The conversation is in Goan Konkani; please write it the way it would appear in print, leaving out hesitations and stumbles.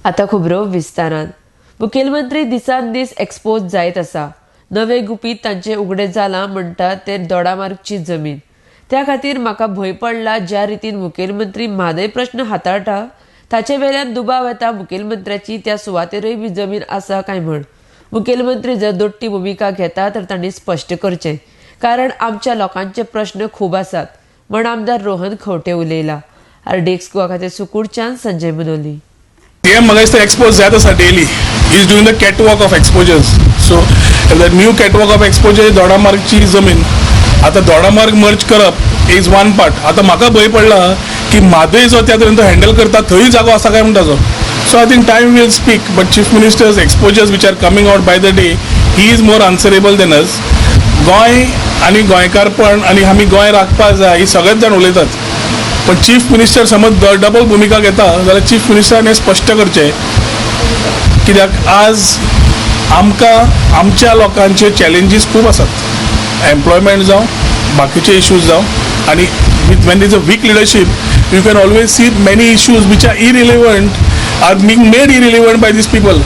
आता खबरो विस्तारान. मुखेलमंत्री दिसान दीस एक्सपोज जायत आसा. नवे गुपीत तांचे उगडे जालां म्हणटा ते दोडामार्गची जमीन. त्या खातीर म्हाका भंय पडला. ज्या रितीन मुखेलमंत्री म्हादय प्रश्न हाताळटा ताचे वेल्यान दुबाव येता मुखेलमंत्र्याची त्या सुवातेरूय बी जमीन आसा काय म्हण. मुखेलमंत्री जर दोट्टी भुमिका घेता तर तांणी स्पश्ट करचें, कारण आमच्या लोकांचे प्रश्न खूब आसात म्हण आमदार रोहन खंवटे उलयला. आरडीएक्स गोवा खातीर सुकूरच्यान संजय मुनोली. सीएम म्हाका दिसता एक्सपोज जायत आसा daily. Is doing the catwalk of exposures. So the new catwalk of exposure, दोडामार्गची जमीन. आतां दोडामार्ग मर्ज करप is one part. आतां म्हाका भंय पडला की म्हादय जो त्या तरेन तो हँडल करता, थंय जागो आसा काय म्हण ताजो. So I think time will speak, but chief minister's exposures which are coming out by the day, he is more answerable than us. Goa आनी गोंयकारपण आनी आमी गोंय राखपाक जाय ही सगळेच जाण उलयतात, पण चीफ मिनिस्टर समज डबल भुमिका घेता जाल्यार चीफ मिनिस्टरान हें स्पश्ट करचें, कित्याक आज आमकां आमच्या लोकांचे चॅलेंजीस खूब आसात, एम्प्लॉयमेंट जावं, बाकीचे इश्यूज जावं. आनी with when is a weak leadership, you can always see many issues which are irrelevant are being made irrelevant by these people.